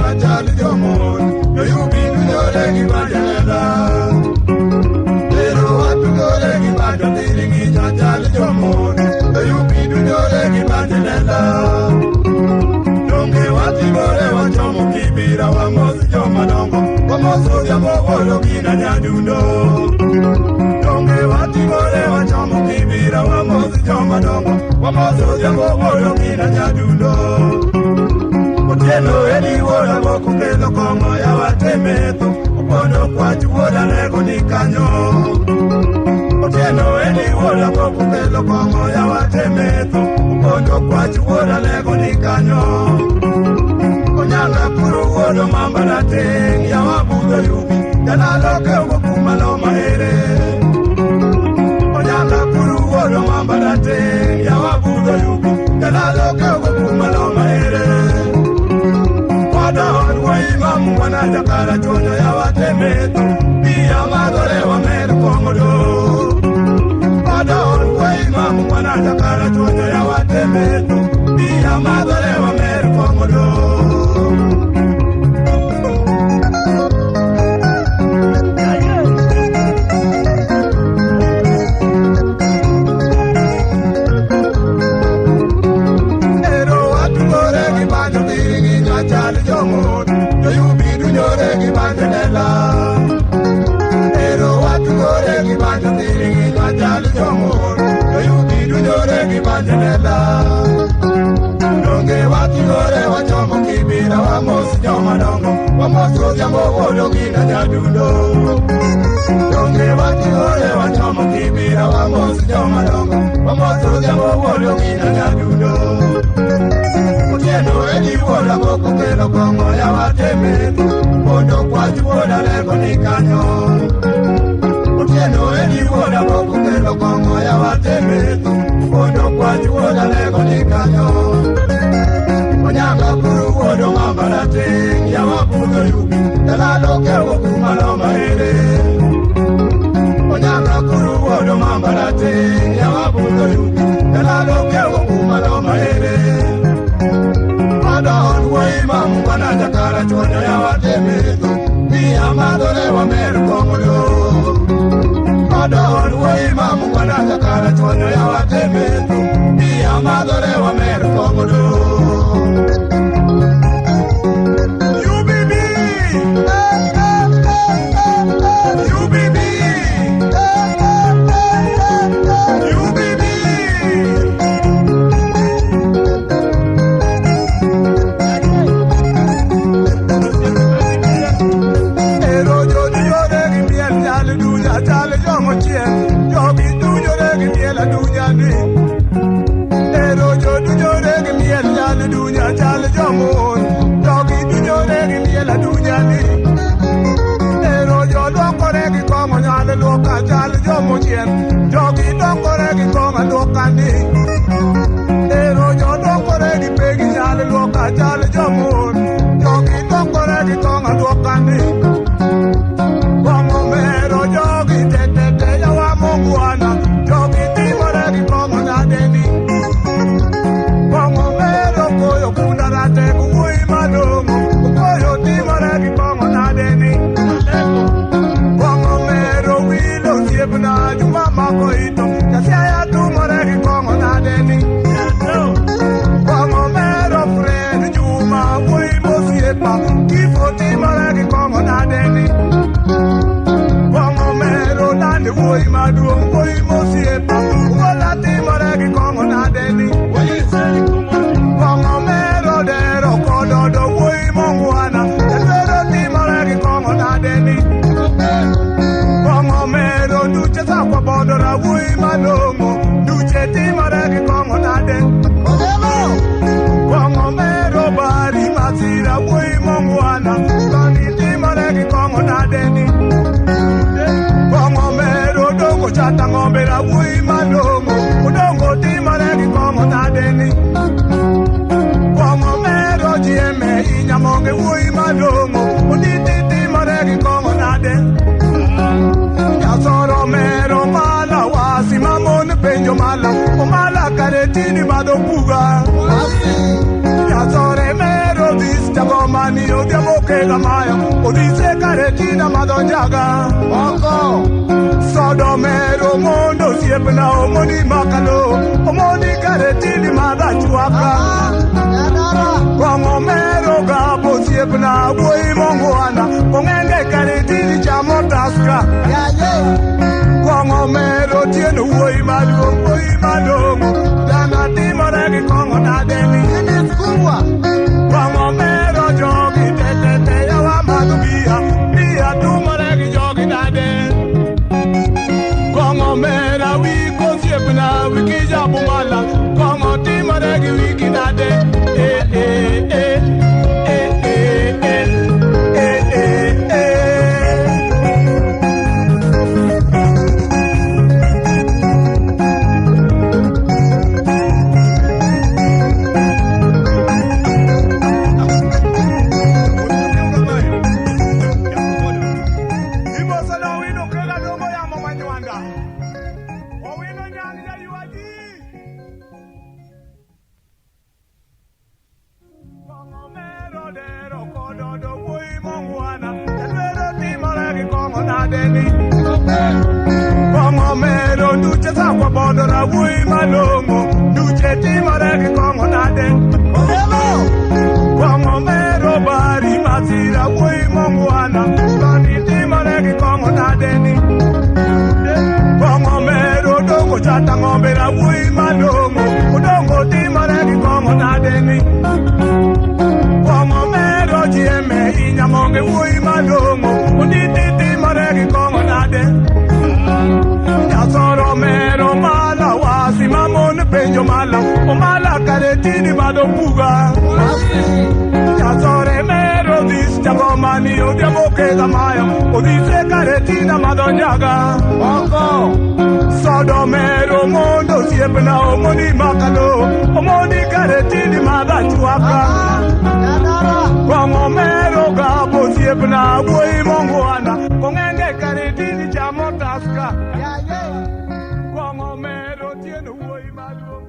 nyachal jomon, joyubi dunyore gi majalela. Ero watugore gi banjo thiringi nyachal jomon, joyubi dunyore gi majalela. Donge wating'ore wachomo Kibira wamos jomadongo, wamoso odhiambo wuod Ogina nyadundo. Donge wating'ore wachomo Kibira wamos jomadongo, wamoso odhiambo wuod Ogina nyadundo. Otieno eni wuoda moko kelo kong'o yawa temetho, opondo kwach wuoda lego ni kanyo. Otieno eni wuoda moko kelo kong'o yawa temetho, opondo kwach wuoda lego ni kanyo. Onyanga kuro wuodo mamba rateng' yawa budho yugi, jalalo kewo kuma loma ere. Onyanga kuro wuodo mamba rateng' yawa budho yugi, jalalo kewo kuma loma ere. Wada od wuoyi mamu wana jakara chuonyo yawa temetho, biya madhore wamer kong'o do. Wada od wuoyi mamu wana jakara chuonyo yawa temetho, biya madhore wamer kong'o do. Ero watugore gi banjo thiringi nyachal jomon, joyubi dunyore gi banjo lela. Ero watugore gi banjo thiringi nyachal jomon, joyubi dunyore gi banjo lela. Donge wating'ore wachomo Kibira wamos jomadongo, wamoso odhiambo wuod Ogina nyadundo. Donge wating'ore wachomo Kibira wamos jomadongo, wamoso odhiambo wuod Ogina nyadundo. Otieno eni wuoda moko kelo kong'o yawa temetho, mondo kwach wuoda lego ni kanyo. Otieno eni wuoda moko kelo kong'o yawa temetho, mondo kwach wuoda lego ni kanyo. Onyanga kuru wuodo mamba rateng' yawa budho yugi, jalalo kewo kuma loma ere. Onyanga kuru wuodo mamba rateng' yawa budho yugi, jalalo kewo kuma loma ere. Ada od wuoyi mamu wana jakara chuonyo yawa temetho, miya madhore wamer kong'o do. Ada od wuoyi mamu wana jakara chuonyo yawa temetho, miya madhore wamer kong'o do. UBB! UBB! UBB! Ero jodunyore gi miel nyal dunya chal jomochiel jogi dunyore gi miel adunya ni. Ero jodunyore gi miel nyal dunya chal jomool jogi dunyore gi miel adunya ni. Ero joluokore gi kong'o nyal luoka chal jomochiel jogi luokore gi kong'o aluoka ni. Ero joluokore gi pegi nyal luoka chal jomool jogi luokore gi kong'o aluoka ni. Kong'o mero jogi te te te yawa mongwana jogi timore gi kong'o nadeni. Kong'o mero koyo kunda ratego wuoyi malong'o koyo timore gi kong'o nadeni. Kong'o mero wilo osiepna juma mako ito jasiaya tumore gi kong'o nadeni. Kong'o mero Fred Juma wuoyi mosiepa kifo timore gi kong'o nadeni. Kong'o mero lande wuoyi maduong' wuoyi mosiepa wuola timore gi kong'o nadeni. Kong'o mero dero kododo wuoyi mongwana jatwero timore gi kong'o nadeni. Kong'o mero nduche sakwa bodora wuoyi malong'o nduche timore gi kong'o nade. Kong'o mero bari masira wuoyi mongwana toni timore gi kong'o nadeni. Kong'o mero dongo chata ng'ombe ra wuoyi malong'o odongo timore gi kong'o nadeni. Kong'o mero jieme inyamonge wuoyi malong'o onditi timore gi kong'o nade. Jasoro mero mala wasi mamon penjo mala omala kare tini madho puga. Jasore mero dhis jagomani odhiambo kega mayo odhise kare tina madho njaga Oko. Sodomero mondo osiepna omoni makalo omoni kare tini madha chwaka Ah, Nyadara. Kong'o mero gabo osiepna wuoyi mongwana kong'enge kare tini chamo taska Yaye. Kong'o mero tieno wuoyi maduong' wuoyi malong'o dana timore gi kong'o nadeni Ini kubwa. Kong'o mero jogi te te te yawa madho bia bia tumore gi jogi nade Kong'o mera wiko osiepna wiki jabumala kong'o timore gi wiki nade eh eh eh eh eh eh eh eh eh. Imosono wino kega dongo yamo manywanda. Owino nyang' jaywaji. Kong'o mero dero kododo wuoyi mongwana. Jadwero timore gi kong'o nade ni. Kong'o mero nduche sakwa bondo na wuoyi malong'o. Nduche timore gi kong'o nade. Hello. Kong'o mero bari masira wuoyi mongwana. Loni timore gi kong'o nade ni. Kong'o mero dongo chata ng'ombe na wuoyi malong'o. Odongo timore gi kong'o nade ni. Kong'o mero jieme inyamonge wuoyi malong'o. Onditi timore gi kong'o nade. Jasoro mero mala wasi mamon penjo mala. Omala kare tini madho puga. Basi. Jasore mero dhis jagomani odhiambo kega mayo. Odhise kare tina madho njaga. Oko. Sodomero mondo osiepna omoni makalo omoni kare tini madha chwaka Ah, Nyadara. Kong'o mero gabo osiepna wuoyi mongwana kong'enge kare tini chamo taska Yaye. Kong'o mero tieno wuoyi maduong'